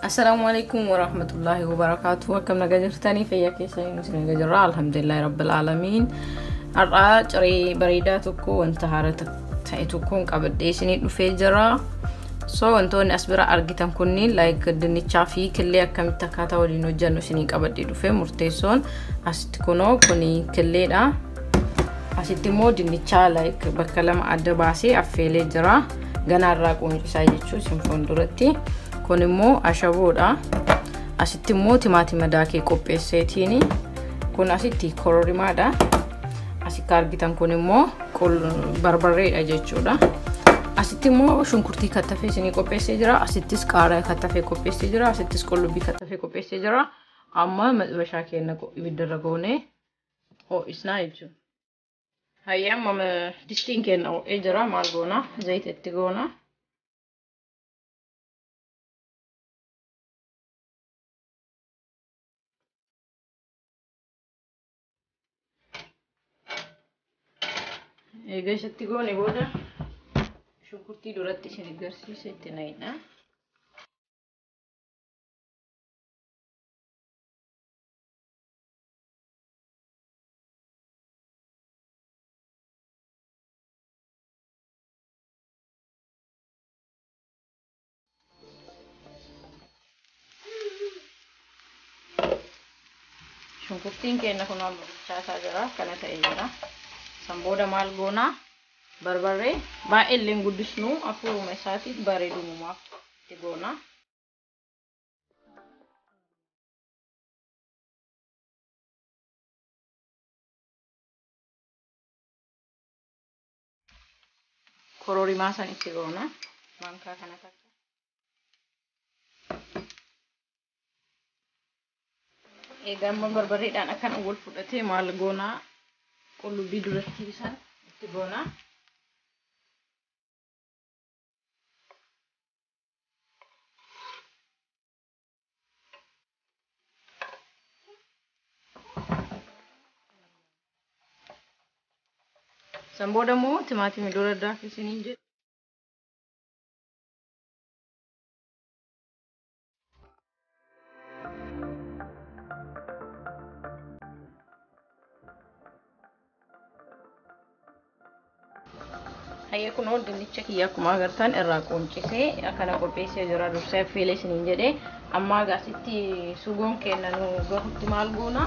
Assalamu alaikum warahmatullahi wabarakatuh. Akkam nagaa jirtanii? Fayyaa keessanii? Nuti nagaa jirra, alhamdulillahi rabbil aalamiin. Har'aa ciree bareedaa tokko, wanta haaraa ta'e tokkoon qabadhee isinii dhufee jira. So wantoonni as bira argitan kunniin like dinnichaa fi killee akkamitti akkaataa waliin hojjennu isinii qabadhee dhufee. Murteessoon asitti kunoo kuni killeedha. Asitti immoo dinnichaa like bakka lama adda baasee affeelee jira. Ganaarraa quuncisaa jechuu isin fuulduratti. Kun immoo ashaboodha. Asitti immoo timaatima daakee qopheesseetiin, kun asitti kororimaadha. Asitti argitan kun immoo barbarreedha jechuudha. Asitti immoo shunkurtii kattafee isinii qopheessee jira. Asittis qaaraa kattafee qopheessee jira. Asittis qullubbii kattafee qopheessee jira. Amma maxbashaa keenya ibiddarra goonee ho'isnaa jechuudha. Hayya, amma distiin keenya ho'ee jira. Maal goona? Zayita itti goona. Egaa isatti goone booda shunkurtii duratti isin agarsiisa itti naqna. Shunkurtiin keenya kun amma bilchaataa jira, kana ta'ee jira. San booda maal goonaa? Barbarree baay'ee illee guddisnu, afuuruma isaatiif bareedumumaaf itti goona. Kororimaa san itti goona. Maankaa kana takka. Egaa amma barbarreedhaan akkana wal fudhatee maal goonaa? Qullubbii duratti san itti goona. San booda immoo timaatimii dura daakuu isiniin jedhe. Hayyee, kunoo dinnicha kiyya akkuma agartan irraa quncisee akkana qopheessee jira. Dursee affeelee isiniin jedhee. Amma asitti sugoon keenya nu gahutti maal goona?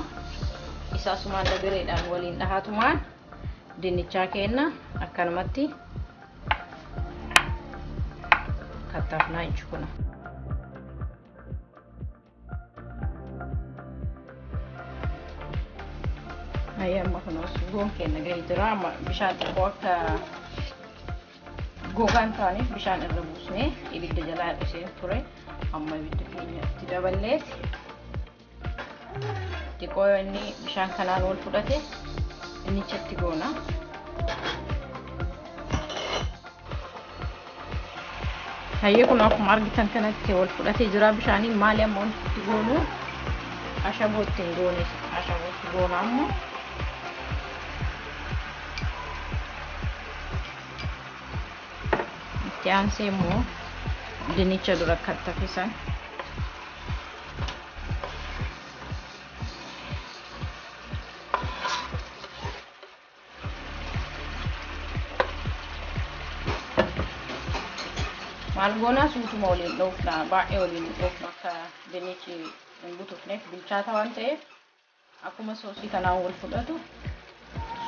Isaa sumaan dagareedhaan waliin dhahatumaan dinnichaa keenya akkanumatti kattaafnaa jechuudha. Hayyee, amma kunoo sugoon keenya gahee jira. Amma bishaan xiqqoo akka gogaan ta'aniif bishaan irra buusnee ibidda jalaa hir'isee ture. Amma ibidda keenya itti daballeeti xiqqoo inni bishaan kanaan wal fudhate dinnichatti goona. Hayyee, kun akkuma argitan kanatti wal fudhatee jira bishaaniin. Maali amma wanti itti goonu? Ashaboo itti hin goone, ashaboo itti goona amma. Itti aansee immoo dinnicha dura kattafisan. Maal goonaa? Suutuma waliin dhoofna, baay'ee waliin dhoofna akka dinnichi hin butufneef. Bilchaata waan ta'eef akkuma soosii kanaan wal fudhatu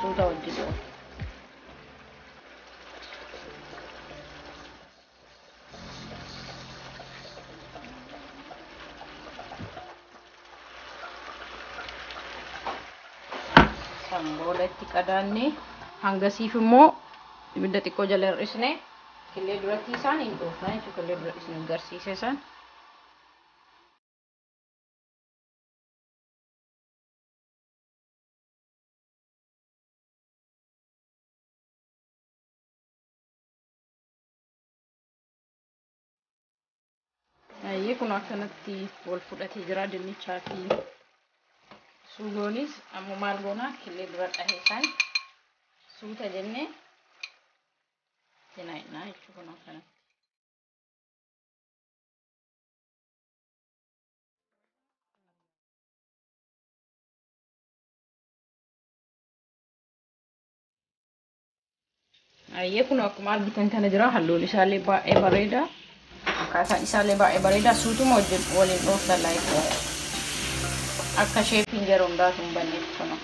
suuta wajji dhoofna. San booda itti qadaannee hangasiif immoo ibidda xiqqoo jala hir'isne killee duratti isaan hin dhoofna jechuudha. Killee dura isin agarsiise san. Ayyee, kun akkanatti wal fudhatee jira dinnichaa fi sugoonis. Amma maal goonaa? Killee dura dhahee san suuta jennee itti naqnaa jechuudha kun akkanatti. Ayyee kun akkuma argitan kana jira halluun isaallee baay'ee bareeda. Akkaataan isaallee baay'ee bareeda. Suutuma waliin dhooftan like akka sheepiin yeroo hundaatu hin banneef kana.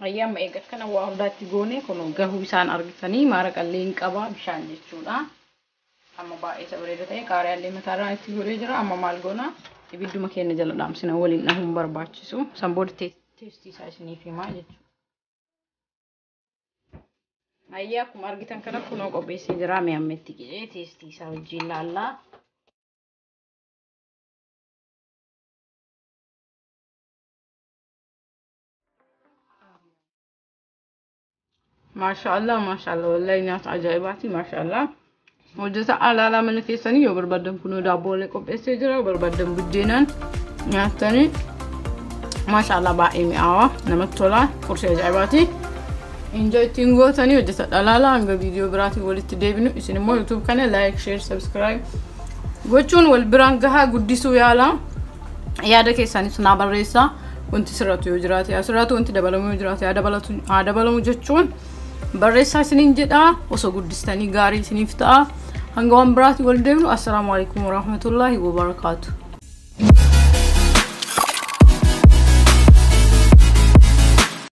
Ayyee amma eega kana waa hundaatti goone kun gahuu isaan argitanii maaraqallee hin qaba bishaan jechuudha. Amma baay'ee isa bareeda ta'e qaariyaallee mataarraa itti godhee jira. Amma maal goona ibidduma keenya jala dhaamsina waliin dhahuun barbaachisu. San booda teestii isaa isiniif himaa jechuudha. Ayyee akkuma argitan kana kunoo qopheessee jira. Mee amma itti qicee teestii isaa wajjin laallaa. Maashaallah maashaallah wallahi nyaata ajaa'ibaati maashaallah. Hojjeta alaalaa mana keessanii yoo barbaadan kunoo daabboolee qopheessee jira yoo barbaadan buddeenaan nyaatanii maashaallah baay'ee mi'aawa namatti tola qursii ajaa'ibaati. Enjoy ittiin gootanii hojjeta dhalaalaa hanga viidiyoo biraatiin walitti deebinu isin immoo YouTube kana like share subscribe gochuun wal biraan gahaa guddisuu yaala yaada keessanis naa barreessaa wanti sirratu yoo jiraate asirraatu wanti dabalamu yoo jiraate haa dabalamu jechuun barreessaa isiniin jedha osoo guddistanii gaarii isiniif ta'a. Hanga waan biraatiin wal deemnu assalaamu alaikum warahmatullaahi wabarakaatu.